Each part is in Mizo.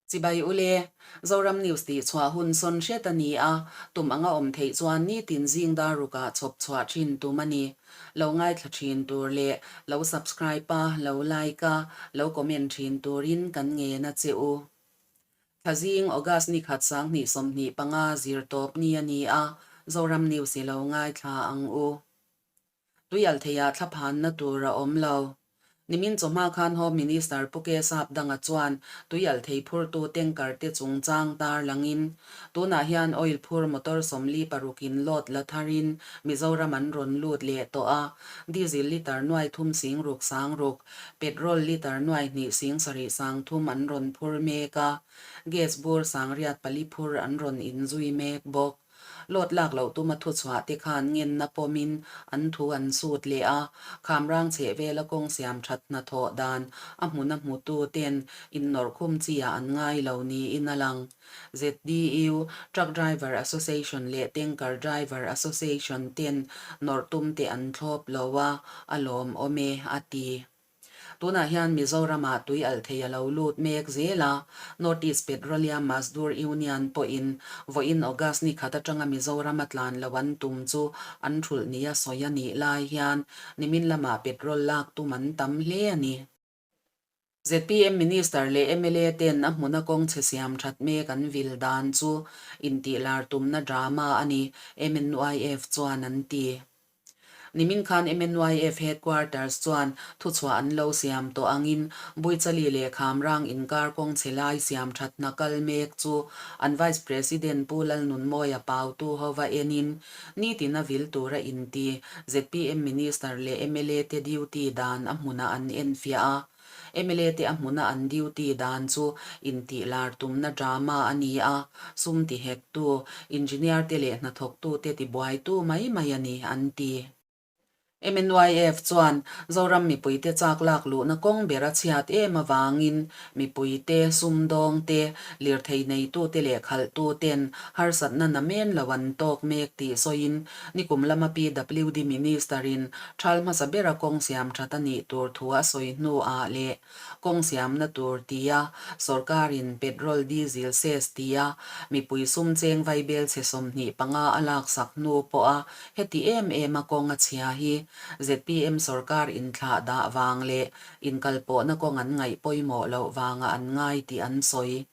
Chibai ule, Zoram News tih chhuah hun sawn hret a ni a, tum anga awm theih chuan nitin zing dar rukah chhawp chhuah thin tum a ni. Lo ngaithla thin tur leh lo subscribe a, lo like a, lo comment thin turin kan ngen a che u. Thlazing August ni khat 2025 zirtawp ni a ni a, Zoram News i lo ngaithla ang u. Tuialtheiah thlaphanna tur a awm lo. Nimin chawhma khan Home Minister Pu K Sapdanga chuan tuialthei phurtu tanker te chungchang tarlangin, tunah hian oil phur motor 46 in load la tharin Mizoram an rawn lut leh tawh a, diesel litre nuai thum sing ruk sang ruk, petrol litre nuai hnih sing sarih sang thum an rawn phur mek a, gas bur sangriat pali phur an rawn inzui mek bawk. Load lak loh tuma thuchhuah te khan ngenna pawmin an thu an sut leh a, Khamrang chheh vela kawng siam that hnathawh dan a hmuna hmutu ten innawrhkhum chi ah an ngai lo niin a lang. ZDU, Truck Driver Association leh Tanker Driver Association ten nawrh tum te an thlawp lo a, a lawmawm e, a ti. Tunah hian Mizoramah tui alh thei a lo lut mek zel a, North East Petroleum Mazdoor Union pawhin vawiin August ni khat atanga Mizorama tlan lo an tum chu an thulh nia sawi a nih lai hian nimin lamah petrol lak tum an tam hle a ni. Zpm Minister leh mla ten a hmuna kawng chhe siam that mek an vil dan chu intihlar tumna drama a ni, MNYF chuan an ti. Nimin khan MNYF Headquarters chuan thuchhuah an lo siam tawh angin Buichali leh Khamrang inkar kawng chhe lai siam thatna kal mek chu an Vice President Pu Lalnunmawia Pautu hova enin nitin a vil tura inti zpm Minister leh mla te duty dan a hmunah an enfiah a. Mla te a hmuna an duty dan chu intih lar tumna drama a ni a, sum ti hektu, engineer te leh hnathawktu te tibuaitu mai mai a ni, an ti. MNYF chuan Zoram mipuite chak lak luhna kawng ber a chhiat em avangin mipuite, sumdawng te, lirthei neitute leh khalhtu ten harsatna namen lo an tawk mek tih sawiin nikum lama PWD Minister-in Thal hmasa bera kawng siam that a nih tur thu a sawi hnuah leh kawng siamna tur tia sorkarin petrol diesel cess tia mipui sum cheng vaibel chhe 25 a laksak hnu pawha heti em em a kawng a chhia hi zpm sorkar inthlah dah vang leh inkalpawhna kawng an ngaih pawimawh loh vangah an ngai tih an sawi.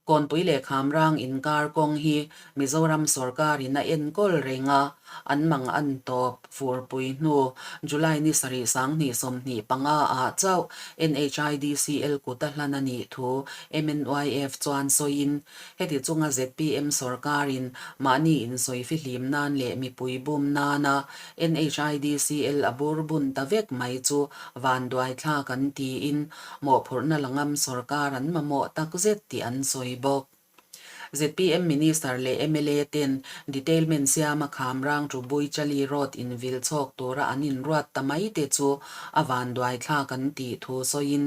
Kawnpui leh Khamrang inkar kawng hi Mizoram sorkarin a enkawl reng a, an mang an tawp furpui hnu July ni sarih 2025 ah chauh NHIDCL kut a hlan a nih thu MNYF chuan sawiin heti chunga zpm sorkarin mahni insawi fihlim nan leh mipui bum nana NHIDCL a bur bun ta vek mai chu vanduaithlak an tiin Mawhphurhna la ngam sorkar an mamawh tak zet tih an sawi bawk. Zpm Minister leh mla ten detailment siama Khamrang chu Buichali Road invil chhawk tura an inruat ta mai te chu a vanduai thlak an tih thu sawiin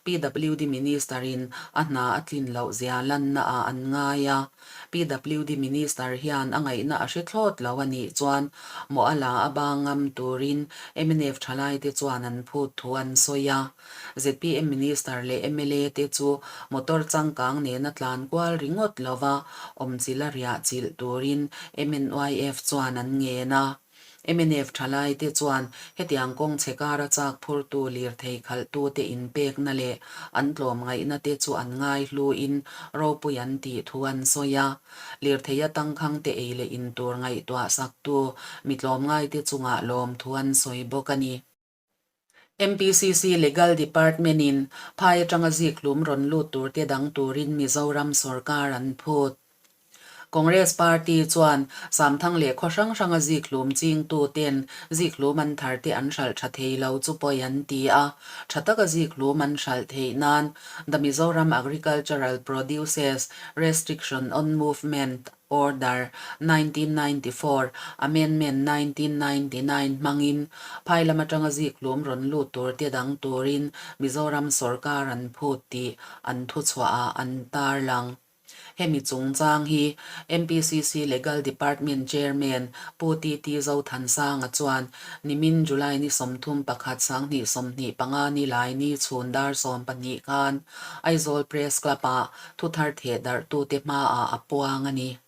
PWD Minister in a hna a tlin loh zia lanna ah an ngai a. PWD Minister hian a ngaihna a hre thlawt lo a nih chuan mawh a la a bang ngam turin mnf thalaite chuan an phut thu an sawi a. Zpm Minister leh mla te chu motor changkang nena tlan kual ringawt lova awmchilh a riah chilh turin MNYF chuan an ngen a. Mnf thalaite chuan hetiang kawng chhe kara chak phurtu lirthei khalhtute inpekna leh an tlawmngaihna te chu an ngaihluin ropui an tih thu an sawi a. Lirthei atangkhang te ei leh in tur ngaihtuah saktu mi tlawmngaite chungah lawmthu an sawi bawk a ni. MPCC Legal Department-in phai atanga zikhlum rawn lut turte dang turin Mizoram sorkar an phut. Congress Party chuan Samthang leh khaw hrang hranga zikhlum chingtuten zikhlum an tharte an hralh tha thei lo chu pawi an ti a, tha taka zikhlum an hralh theih nan The Mizoram Agricultural Produces Restriction on Movement Order, 1994, Amendment, 1999 hmangin phai lam atanga zikhlum rawn lut tur te dang turin Mizoram sorkar an phut tih an thuchhuahah an tarlang. Hemi chungchang hi MPCC Legal Department Chairman Pu TT Zothansanga chuan nimin July ni 31 2025 ni lai ni chhun dar 12 khan Aizawl Press Club-ah thuthar theh darhtute hmaah a puang a ni.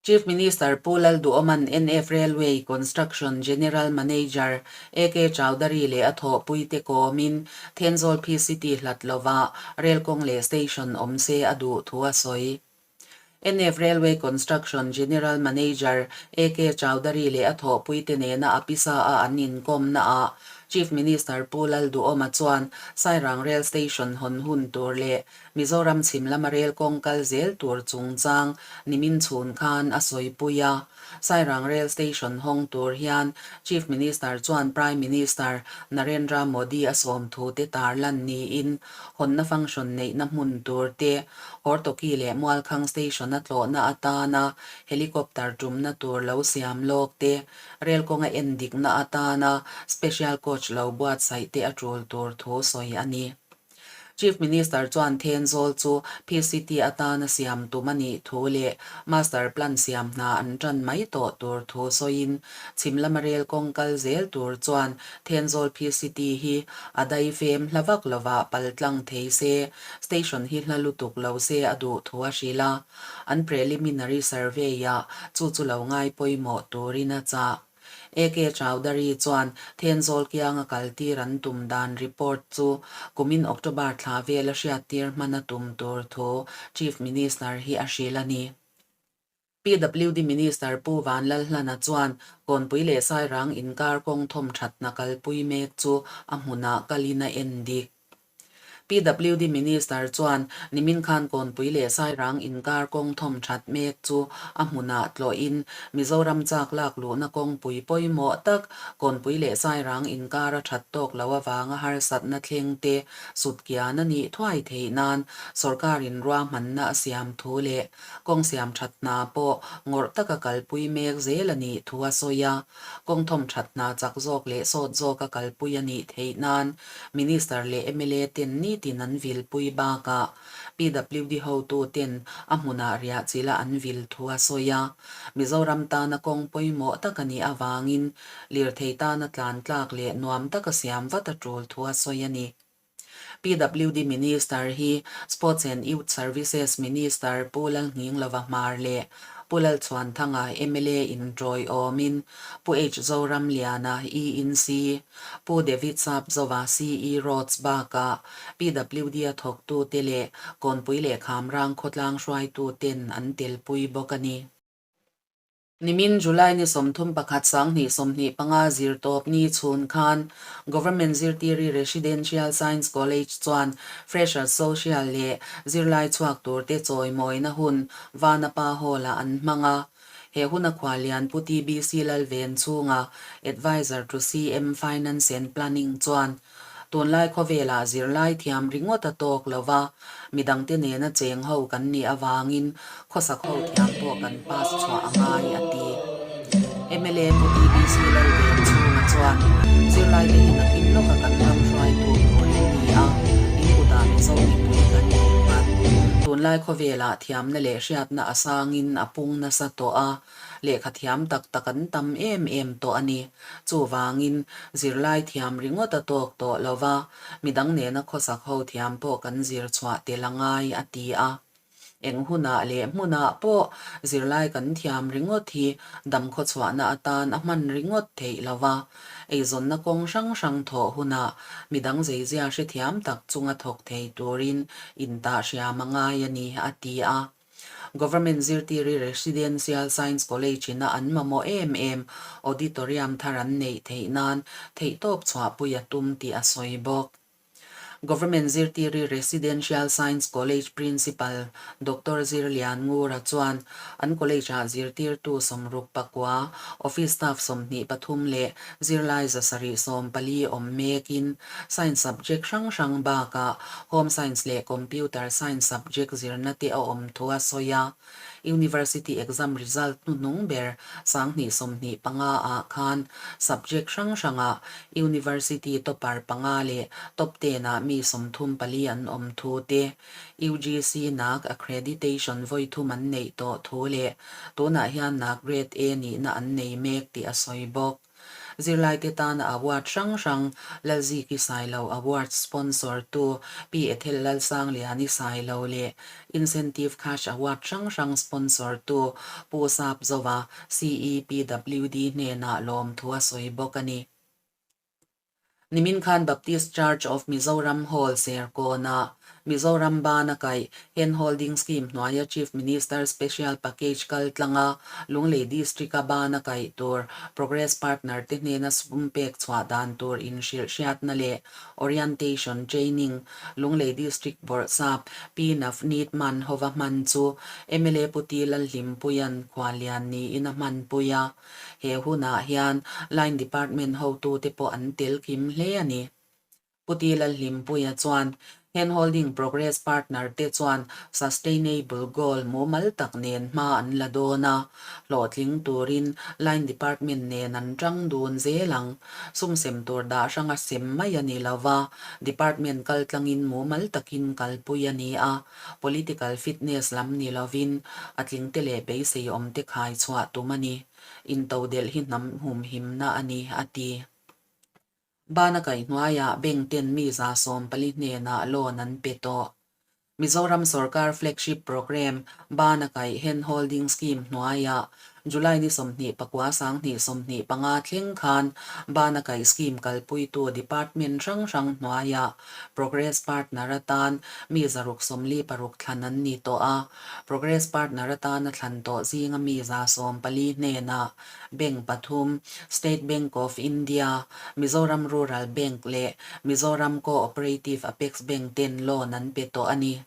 Chief Minister Pu Lalduhawma'n NF Railway Construction General Manager AK Chowdhury leh a thawhpuite kawmin Thenzawl Phi City hlat lovah rel kawng leh station awm se a duh thu a sawi. NF Railway Construction General Manager AK Chowdhury leh a thawhpuite nena a pisa a an inkawmna ah Chief Minister Pu Lalduhawma chuan Sairang Rail Station hawn hun tur leh Mizoram chhim lama rel kawng kal zel tur chungchang nimin chhun khan a sawipui a. Sairang Rail Station hawng tur hian Chief Minister chuan Prime Minister Narendra Modi a sawm thu te tarlan niin hawnna function neihna hmun tur te, Hortoki leh Mualkhang Station a tlawhna atana helicopter tumna tur lo siam lawk te, rel kawnga endikna atana special coach lo buatsaih te a tul tur thu sawi a ni. Chief Minister chuan Thenzawl chu PCT atana siam tum a nih thu leh Master Plan siam hna an tan mai tawh tur thu sawiin chhim lama rel kawng kal zel tur chuan Thenzawl PCT hi a daifem hla vak lovah pal tlang thei se, station hi hla lutuk lo se a duh thu a hrilh a. An preliminary survey-ah chu chu lo ngai pawimawh turin a chah. AK Chowdhury chuan Thenzawl kianga kaltir an tum dan report chu kumin October thla vela hriattir hman a tum tur thu Chief Minister hi a hrilh a ni. PWD Minister Pu Vanlalhlana chuan Kawnpui leh Sairang inkar kawng thawm thatna kalpui mek chu a hmunah kalin a en dik. PWD Minister chuan nimin khan Kawnpui leh Sairang inkar kawng thawm that mek chu a hmunah tlawhin Mizoram chak lak luhna kawngpui pawimawh tak Kawnpui leh Sairang inkar a that tawk lo avanga harsatna thleng te sutkian a nih thuai theih nan sawrkarin ruahmanna a siam thu leh kawng siam that hna pawh ngawrh taka kalpui mek zel a nih thu a sawi a. Kawng thawm that hna chak zawk leh sawt zawka kalpui a nih theih nan Minister leh mla ten nitin an vilpui bakah PWD hotu ten a hmunah riah chila an vil thu a sawi a. Mizoram tana kawng pawimawh tak a nih avangin lirthei tana tlan tlak leh nuam taka siam vat a tul thu a sawi a ni. PWD Minister hi Sports and Youth Services Minister Pu Lalnghinglova Hmar leh Pu Lalchhuanthanga mla in tawiawmin Pu H Zoramliana ENC, Pu David Sapzova CE Roads bakah PWD-a thawktute leh Kawnpui leh Khamrang khawtlang hruaituten an telpui bawk a ni. Nimin July ni 31 2025 zirtawp ni chhun khan Government Zirtiri Residential Science College chuan Freshers Social leh zirlai chhuak turte chawimawina hun Vanapa Hall-ah an hmang a. He huna khuallian Pu TBC Lalven chhunga Adviser to CM Finance and Planning chuan Tunlai khawvelah zirlai thiam ringawt a tawk lo va, midangte nena cheng ho kan nih avangin khawsak ho thiam pawh kan pass chhuah a ngai, a ti. Mla Pu TBC Lalven chhunga chuan zirlaite hi nakin lawka kan ram hruaitu tur in ni a, in kutah Mizo mipui kan innghat. Tunlai khawvelah thiamna leh hriatna a sangin a pung nasa tawh a, Lehkha thiam tak tak an tam em em tawh a ni. Chuvangin, zirlai thiam ringawt a tawk tawh lo va, midang nena khawsak ho thiam pawh kan zir chhuah tel a ngai, a ti a. Eng hunah leh hmunah pawh zirlai kan thiam ringawt hi dam khawchhuahna atan a hman ringawt theih lo va, eizawnna kawng hrang hrang thawh hunah midang zeizia hrethiam tak chunga thawk thei turin intahhriam a ngai a ni, a ti a. Government zirtiri Residential Science College ina an mamawh em em auditorium thar an neih theih nan theihtawp chhuahpui a tum tih a sawi bawk. Government zirtiri Residential Science College Principal Doctor Zirlian Ngura chuan an college-ah zirtirtu 69, office staff 23 leh zirlai 740 awm mekin Science subject hrang hrang bakah Home Science leh Computer Science subject zirna te a awm thu a sawi a. University exam result hnuhnung ber 2025 ah khan subject hrang hrangah University topper panga leh top ten ah mi 34 an awm thu te, UGC NAAC accreditation vawi thum an neih tawh thu leh tunah hian NAAC Grade A nihna an nei mek tih a sawi bawk. Zirlaite tana award hrang hrang Lalziki Sailo Award sponsor tu Pi Ethel Lalsangliani Sailo leh Incentive Cash Award hrang hrang sponsor tu Pu Sapzova CEPWD hnenah lawmthu a sawi bawk a ni. Nimin khan Baptist Church of Mizoram Hall Serkawnah Mizoram bana kaih Hand Holding Scheme hnuaia Chief Minister Special Package kal tlanga Lunglei District-a bana kaih tur Progress Partner te hnena sum pek chhuah dan tur inhrilh hriatna leh Orientation Training Lunglei District Bawrhsap Pi Navneet Mann hova hman chu mla Pu T Lalhlimpuia'n khuallian niin a hmanpui a. He hunah hian Line Department hotute pawh an tel kim hle a ni. Pu T Lalhlimpuia chuan Hand Holding Progress Partner te chuan Sustainable Goal mumal tak nen hma an la dawn a, hlawhtling turin Line Department nen an tang dun zel ang. Sum sem tur dah hranga sem mai a ni lova, Department kaltlangin mumal takin kalpui a ni a. Political fitness lam ni lovin a tlingte leh beisei awmte khai chhuah tum a ni. Intodelh hi hnam humhimna a ni, a ti. Bana kaihhnuaiah bank ten mi 140 hnenah loan an pe tawh. Mizoram sorkar flagship programme Bana kaih Hand Holding Scheme hnuaiah July ni 29 2025 thleng khan Bana kaih scheme kalpuitu department hrang hrang hnuaiah Progress Partner atan mi 646 thlan an ni tawh a, Progress Partner atana thlan tawh zinga mi 140 hnenah Bank pathum, State Bank of India, Mizoram Rural Bank leh Mizoram Co-operative Apex Bank ten loan an pe tawh a ni.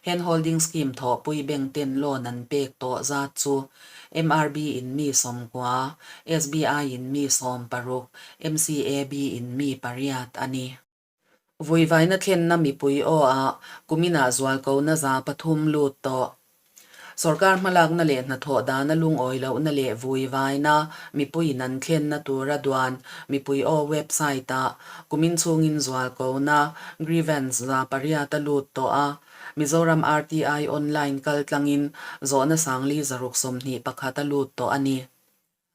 Hand Holding Scheme thawhpui bank ten loan an pek tawh zat chu MRB in mi 90, SBI in mi 60, MCAB in mi pariat a ni. Vuivaina thlenna mipui aw ah kuminah zualkona 300 lut tawh. Sorkar hmalakna leh hnathawh dana lungawi lohna leh vuivaina mipuiin an thlenna tura duan mipui aw website ah kumin chhungin zualkona, grievance, 800 a lut tawh a, Mizoram RTI online kaltlangin zawhna 4321 a lut tawh a ni.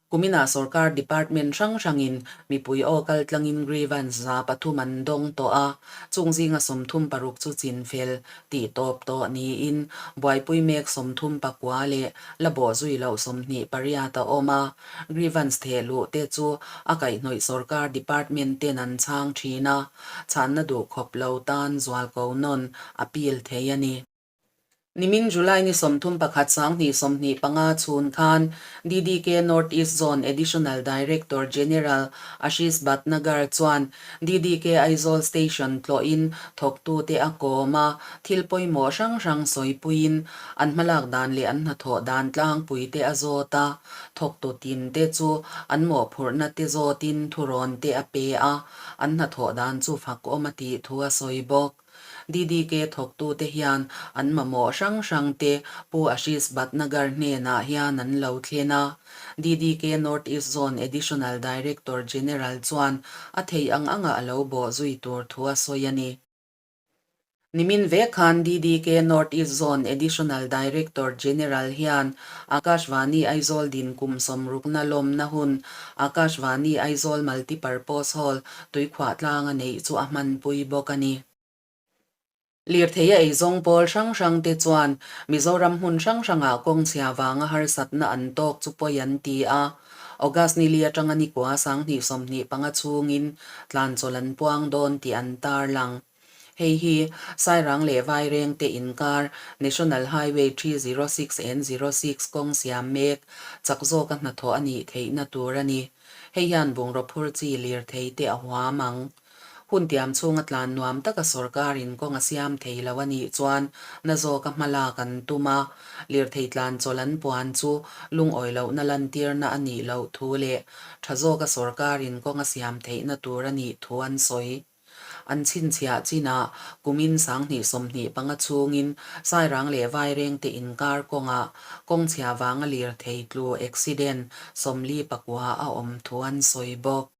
Kuminah sorkar department hrang hrangin mipui aw kaltlangin grievance 300 an dawng tawh a, chung zinga 36 chu chinfel tih tawp tawh niin buaipui mek 39 leh la bawh zui loh 28 a awm a, grievance theh luh te chu a kaihhnawih sorkar department ten an chhang thin a, chhanna duh khawp lo tan zualko nawn appeal thei a ni. Nimin July ni 31 2025 chhun khan DDK North East Zone Additional Director General Ashish Bhatnagar chuan DDK Aizawl Station tlawhin thawktute a kawm a, thil pawimawh hrang hrang sawipuiin an hmalak dan leh an hnathawh dan tlangpuite a zawt a, thawktu tinte chu an mawhphurhna te zawtin thurawn te a pe a, an hnathawh dan chu fakawm a tih thu a sawi bawk. DDK thawktute hian an mamawh hrang hrang te Pu Ashish Bhatnagar hnenah hian an lo thlen a. DDK North East Zone Additional Director General chuan a theih ang anga a lo bawh zui tur thu a sawi a ni. Nimin vek khan DDK North East Zone Additional Director General hian Akashvani Aizawl din kum sawmrukna lawmna hun Akashvani Aizawl Multipurpose Hall Tuikhuah tlanga neih chu a hmanpui bawk a ni. Lirtheia eizawng pawl hrang hrang te chuan Mizoram hmun hrang hrangah kawng chhia vanga harsatna an tawk chu pawi an ti a. August ni li atanga ni kua 2025 chhungin tlanchawlh an puang dawn tih an tarlang. Hei hi Sairang leh Vaireng te inkar National Highway 306 N06 kawng siam mek chak zawka hnathawh a nih theihna tur a ni. Hei hian bungraw phur chi lirthei te a huam ang. Hun tiam chhunga tlan nuam taka sorkarin kawng a siam thei lo a nih chuan na zawka hma lak an tum a, lirthei tlan chawlh an puan chu lungawi lohna lantirna a nih loh thu leh tha zawka sorkarin kawng a siam theihna tur a nih thu an sawi. An chhinchhiah chinah kumin 2025 chhungin Sairang leh Vairengte inkar kawngah kawngchhia vanga lirthei tlu accident 49 a awm thu an sawi bawk.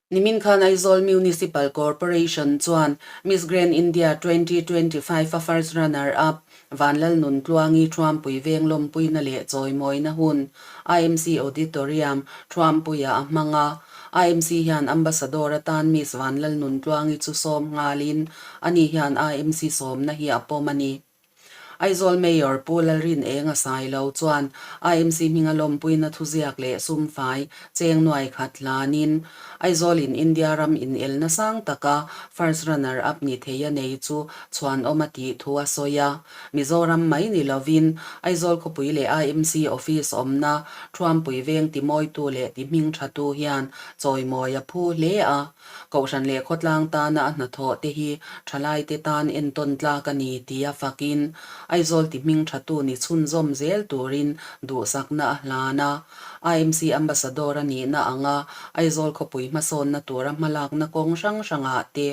Nimin khan Aizawl Municipal Corporation chuan Miss Grand India 2025 a first runner up Vanlalnun Tluangi Thuampui veng lawmpuina leh chawimawina hun IMC Auditorium Thuampuiah a hmang a. IMC hian Ambassador atan Miss Vanlalnun Tluangi chu sawm nghalin ani hian IMC sawmna hi a pawm a ni. Aizawl Mayor Pu Lalrin Eng a sai lo chuan IMC hminga lawmpuina thuziak leh sumfai cheng nuai khat hlanin Aizawl-in India ram inelna sang taka first runner up ni thei a nei chu chhuanawm a tih thu a sawi a. Mizoram mai ni lovin Aizawl khawpui leh IMC office awmna Thuampui veng timawitu leh tihmingthatu hian chawimawi a phu hle a. Kohhran leh khawtlang tana a hnathawh te hi thalaite tan entawn tlak a ni tia fakin Aizawl ti hming thatu ni chhunzawm zel turin duhsakna a hlan a. IMC Ambassador a nihna anga Aizawl khawpui hmasawnna tura hmalakna kawng hrang hrangah te,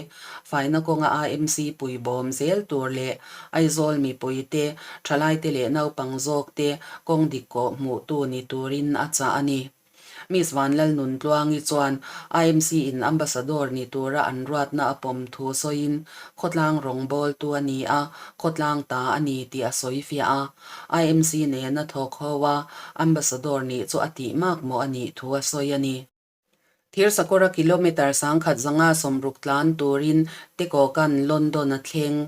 faina kawnga IMC puibawm zel tur leh Aizawl mipuite, thalaite leh naupang zawkte kawng dik kawh hmuhtu ni turin a chah a ni. Miss Vanlalnuntluangi chuan IMC in Ambassador ni tura an ruatna a pawm thu sawiin khawtlang rawngbawltu a ni a, khawtlang ta a ni tih a sawi fiah a. IMC nena thawk ho a Ambassador nih chu a tih mak maw a nih thu a sawi a ni. Thirsakawra kilometre 1160 tlan turin Tekawka'n London a thleng.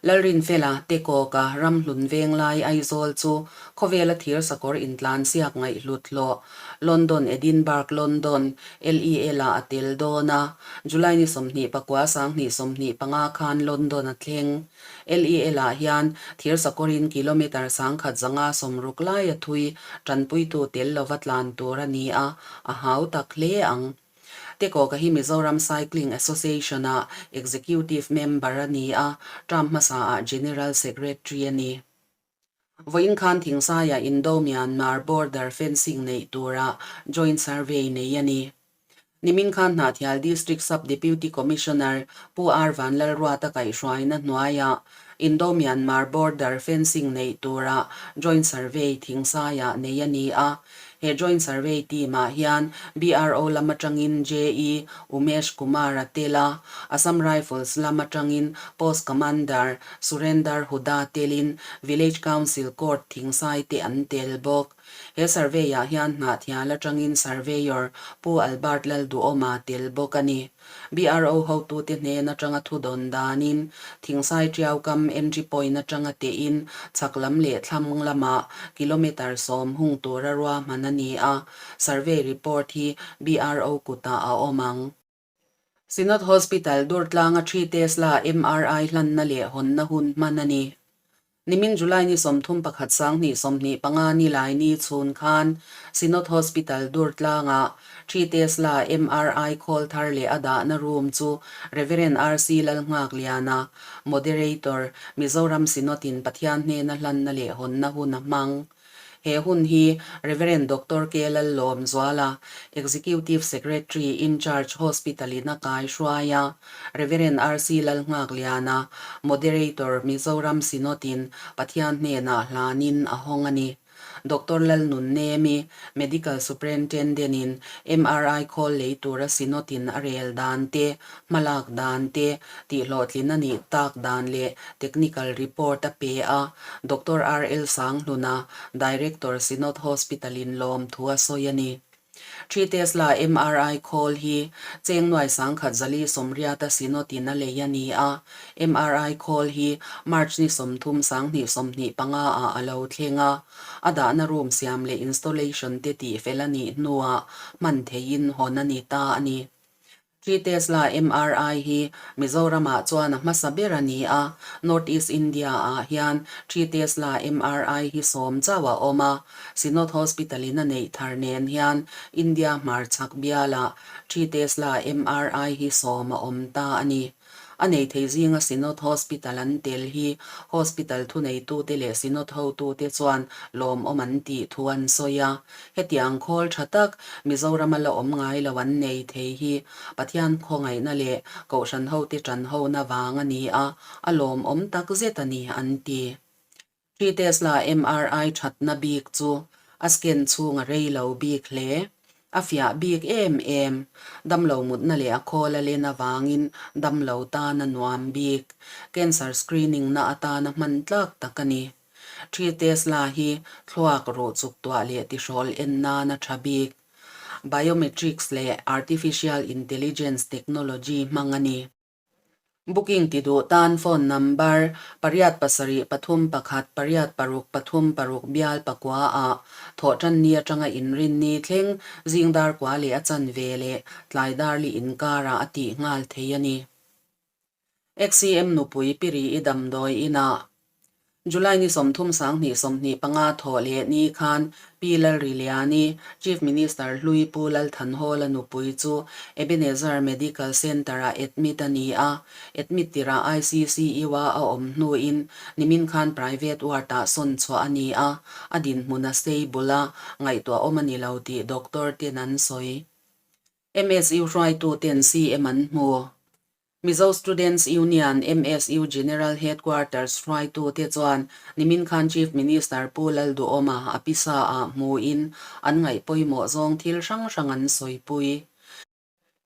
Lalrinfela, Tekawka, Ramhlun Venglai, Aizawl chu khawvela thir sakawr intlan siak ngaihhlut hlawh London, Edinburgh, London, LEL ah a tel dawn a. July ni 29 2025 khan London a thleng. LEL ah hian thir sakawrin kilometre 1160 lai a thui tanpuitu tel lova tlan tur a ni a, a hau tak hle ang. Tekawka hi Mizoram Cycling Association-ah Executive Member a ni a, term hmasaah General Secretary a ni. Vawiin khan Thingsaiah Indo-Myanmar border fencing neih tura joint survey nei a ni. Nimin khan Hnahthial District Sub-Deputy Commissioner Pu R Vanlalruata kaihhruaina hnuaiah Indo-Myanmar border fencing neih tura joint survey Thingsaiah nei a ni a, He Joint Survey Team ah hian BRO lam atangin JE Umesh Kumar a tel a, Assam Rifles lam atangin Post Commander Surender Huda telin Village Council Court Thingsai te an tel bawk. He survey ah hian Hnahthial atangin Surveyor Pu Albert Lalduhawma tel bawk a ni. BRO hotute hnen atanga thu dawn danin Thingsai Tiau kam entry point atanga tehin chhak lam leh thlam lamah kilometre 10 hung tura ruahman a ni a, survey report hi BRO kutah a awm ang. Synod Hospital Durtlanga Three Tesla MRI hlanna leh hawnna hun hman a ni. Nimin July ni 31 2025 ni lai ni chhun khan Synod Hospital Durtlangah Three Tesla MRI khawl thar leh a dahna room chu Rev. RC Lalnghakliana, Moderator, Mizoram Synod in Pathian hnena hlanna leh hawnna hun a hmang. He hun hi Rev. Doctor K. Lallawmzuala, Executive Secretary in Charge Hospital in a kai hruai a, Rev. RC Lalnghakliana, Moderator, Mizoram Synod in Pathian hnenah hlanin a hawng a ni. Doctor Lalnunnemi, Medical Superintendent in MRI khawl lei tura Synod in a rel dan te, hmalak dan te, tihhlawhtlin a nih tak dan leh technical report a pe a, Doctor RL Sanghluna, Director Synod Hospital in lawm thu a sawi a ni. Three Tesla MRI khawl hi cheng nuai 1480 a Synod in a lei a ni a, MRI khawl hi March ni 30 2025 ah a lo thleng a, a dahna room siam leh installation te tihfel a nih hnuah hman theihin hawn a ni ta a ni. Three Tesla MRI hi Mizoramah chuan a hmasa ber a ni a, North East India-ah hian Three Tesla MRI hi 10 chauh a awm a, Synod Hospital-in a neih thar nen hian India hmarchhak bialah Three Tesla MRI hi 10 a awm ta a ni. A nei thei zinga Synod Hospital an tel hi Hospital thuneitute leh Synod hotute chuan lawmawm an tih thu an sawi a. Hetiang khawl tha tak Mizorama la awm ngai lo an nei thei hi Pathian khawngaihna leh Kohhran hote tanhona vang a ni a, a lawmawm tak zet a ni an ti. Hri Tesla MRI thatna bik chu a scan chhung a rei lo bik hle. A fiah bik em em. Damlo mutna leh a khawl a len avangin damlo tan a nuam bik. Cancer screening na atana hman tlak tak a ni. Hri Tesla hi thluak ruh chuk tuah leh tihrawl en nan a tha bik. Biometrics leh Artificial Intelligence technology hmang a ni. Booking ti duh tan phone number pariat pasarih pathum pakhat pariat paruk pathum paruk bial pakua ah thawhtan ni atanga inrinni thleng zing dar kua leh a chan ve leh tlai dar li inkarah a tih nghal thei a ni. XCM nupui Piri i damdawi inah July ni 30 sanghnih 25 thawh leh ni khan Pi Lalriliani, Chief Minister hlui Pu Lalthanhawla nupui chu Ebenezer Medical Centre-ah admit a ni a, admit tirah ICCU-a a awm hnuin nimin khan private ward-ah sawn chhuah a ni a, a dinhmun a stable a, ngaihtuahawm a ni lo tih doctor ten an sawi. MSU hruaituten CM an hmu. Mizo Students Union, MSU, General Headquarters hruaitute chuan nimin khan Chief Minister Pu Lalduhawma a pisa ah hmuin an ngaih pawimawh zawng thil hrang hrang an sawipui.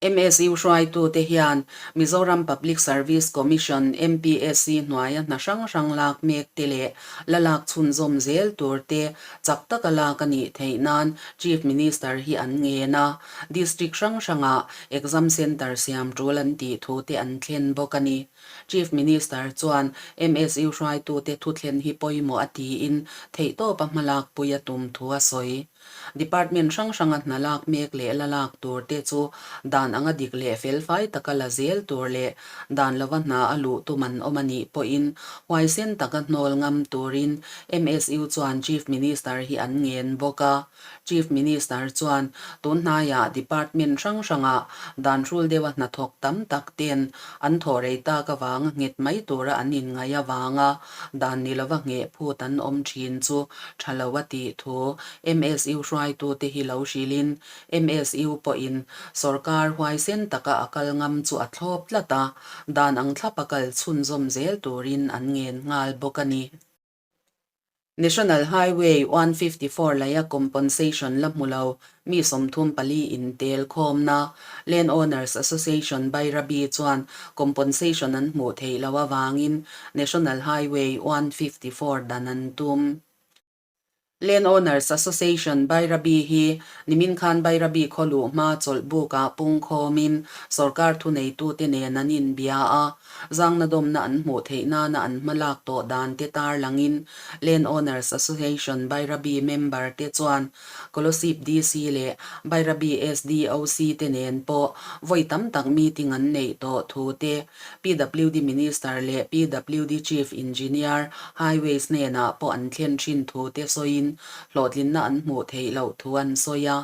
MSU hruaitute hian Mizoram Public Service Commission, MPSC, hnuaia hna hrang hrang lak mek te leh la lak chhunzawm zel tur te chak taka lak a nih theih nan Chief Minister hi an ngen a. District hrang hrangah Exam Centre siam tul an tih thu te an thlen bawk a ni. Chief Minister chuan MSU hruaitute thuthlen hi pawimawh a tiin theihtawpa hmalakpui a tum thu a sawi. Department hrang hranga hna lak mek leh la lak tur te chu dan anga dik leh felfai taka la zel tur leh dan lova hna a luh tum an awm a nih pawhin huaisen taka hnawl ngam turin MSU chuan Chief Minister hi an ngen bawk a. Chief Minister chuan tun hnaiah department hrang hrangah dan hrul deuha hnathawk tam tak ten an thawh rei tak avanga nghet mai tura an inngaih avanga dan ni lova ngheh phut an awm thin chu tha lo a tih thu MSU hruaitute hi lo hrilhin MSU pawhin sorkar huaisen taka a kal ngam chu a thlawp tlat a, dan ang thlap a kal chhunzawm zel turin an ngen nghal bawk a ni. National Highway 154 laia compensation la hmu lo mi 34 in tel khawmna Land Owners Association Bairabi chuan compensation an hmuh theih loh avangin National Highway 154 dan an tum. Land Owners Association Bairabi hi nimin khan Bairabi khaw luh hma chawlh bukah pung khawmin sorkar thuneitute nen an inbia a. Zangna dawmna an hmuh theih nana an hma lak tawh dan te tarlangin Land Owners Association Bairabi member te chuan Kolosip DC leh Bairabi SDOC te nen pawh vawi tam tak meeting an neih tawh thu te PWD Minister leh PWD Chief Engineer Highways hnenah pawh an thlen thin thu te sawiin hlawhtlinna an hmuh theih loh thu an sawi a.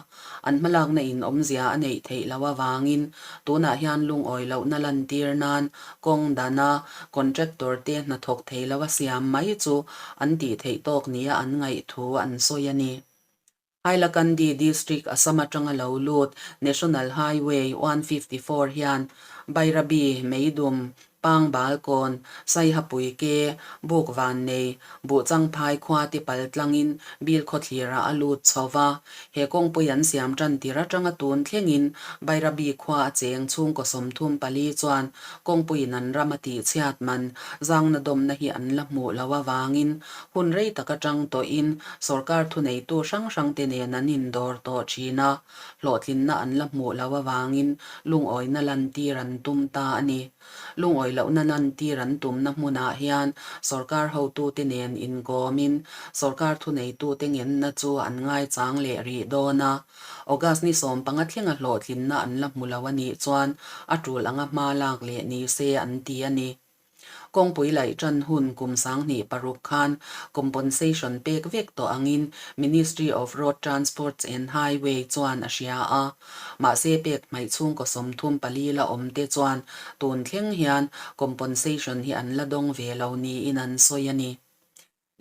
An hmalakna in awmzia a neih theih loh avangin tunah hian lungawi lohna lantir nan kawng dana contractor te hnathawk thei lo a siam mai chu an tih theih tawk nia an ngaih thu an sawi a ni. Hailakandi District Assam atanga lo lut National Highway 154 hian Bairabi, Meidum, Pangbal kawn, Saihapui ke, Buk Vannei, Buhchangphai khua te pal tlangin Bil khawthlirah a lut chho va. He kawngpui an siam tan tir atanga tun thlengin Bairabi khua a cheng chhungkaw 34 chuan kawngpuiin an ram a tihchhiat man zangna dawmna hi an la hmuh loh avangin hun rei tak atang tawhin sorkar thuneitu hrang hrang te nen an indawr tawh thin a. Hlawhtlinna an la hmuh loh avangin lungawina lantir an tum ta a ni. Lungawi lohna lantir an tumna hmunah hian sorkar hotute nen inkawmin sorkar thuneitute ngenna chu an ngaichang leh rih dawn a. August ni 15 thlenga hlawhtlinna an la hmu lo a nih chuan a tul anga hma lak leh ni se an ti a ni. Kawngpui laih ṭan hun kum 2006 khan compensation pek vek tawh angin Ministry of Road Transports and Highway chuan a hria a. Mahse pek hmaih chhungkaw 34 la awm te chuan tun thleng hian compensation hi an la dawng ve lo niin an sawi a ni.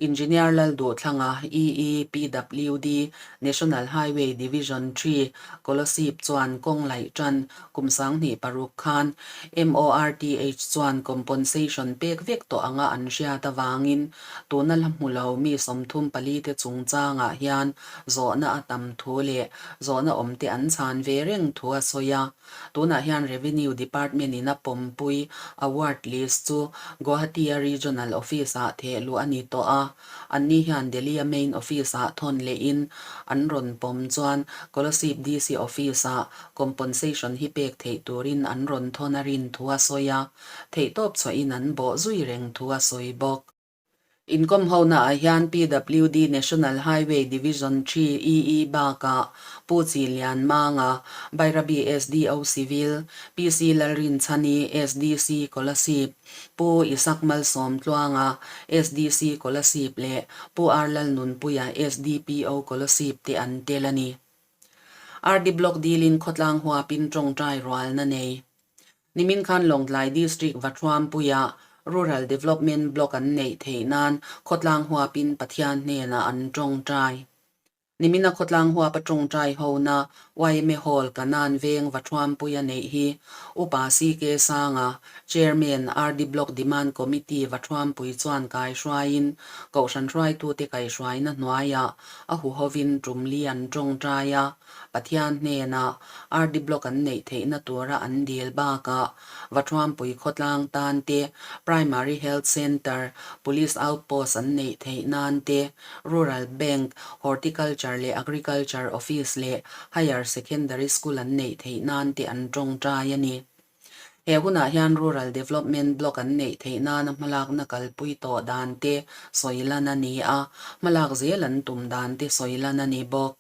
Engineer Lalduhthlanga, EE, PWD, National Highway Division Three, Kolosip chuan kawng laih tan kum 2006 khan MORTH chuan compensation pek vek tawh anga an hriat avangin tuna la hmu lo mi 34 te chungchangah hian zawhna a tam thu leh zawhna awmte an chhan ve reng thu a sawi a. Tunah hian Revenue Department in a pawmpui award list chu Guwahati-a Regional Office-ah theh luh a ni tawh a. Anni hian Delhi-a Main Office-ah thawn lehin an rawn pawm chuan Kolasib DC Office-ah compensation hi pek theih turin an rawn thawn a rin thu a sawi a, theihtawp chhuahin an bawh zui reng thu a sawi bawk. Inkawmhonaah hian PWD National Highway Division Three EE bakah Pu Chi Lian Manga, Bairabi SDO Civil, PC Lalrinchhani, SDC Kolasib, Pu Isak Malsawm Tluanga, SDC Kolasib leh Pu R Lalnunpuia, SDPO Kolasib te an tel a ni. RD Block dilin khawtlang huapin tawngtai rualna nei. Nimin khan Lawngtlai District Vathuampuia Rural Development Block an neih theih nan khawtlang huapin Pathian hnenah an tawngtai. Nimina khawtlang huapa tawngtai hona yma Hall Kanan veng Vathuampuia neih hi Upa CK Sanga, Chairman, RD Block Demand Committee Vathuampui chuan kaihruaiin Kohhran hruaitute kaihruaina hnuaiah a huhovin tumli an tawngtai a. Pathian hnenah RD Block an neih theihna tura an dil bakah Vathuampui khawtlang tan te, Primary Health Centre, Police Outpost an neih theih nan te, Rural Bank, Horticulture leh Agriculture Office leh Higher Secondary School an neih theih nan te an tawngtai a ni. He hunah hian Rural Development Block an neih theih nana hmalakna kalpui tawh dan te sawi lan a ni a, hmalak zel an tum dan te sawi lan a ni bawk.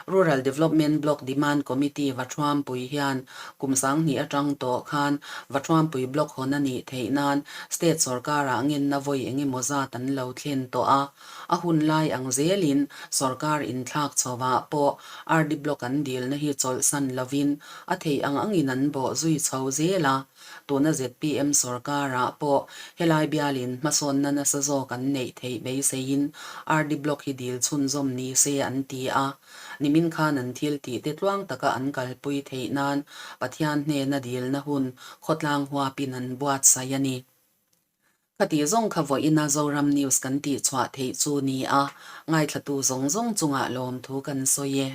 Rural Development Block Demand Committee Vathuampui hian kum 2000 atang tawh khan Vathuampui Block hawn a nih theih nan State sorkarah ngenna vawi eng emaw zat an lo thlen tawh a. A hun lai ang zelin sorkar inthlak chhovah pawh RD Block an dilna hi chawlhsan lovin a theih ang angin an bawh zui chho zel a. Tuna zpm sorkarah pawh helai bialin hmasawnna nasa zawk an neih theih beiseiin RD Block hi dil chhunzawm ni se an ti a. Nimin khan an thil tih te tluang taka an kalpui theih nan Pathian hnena dilna hun khawtlang huapin an buatsaih a ni. Khati zawng kha vawiina Zoram News kan tihchhuah theih chu ni a, ngaithlatu zawng zawng chungah lawmthu kan sawi e.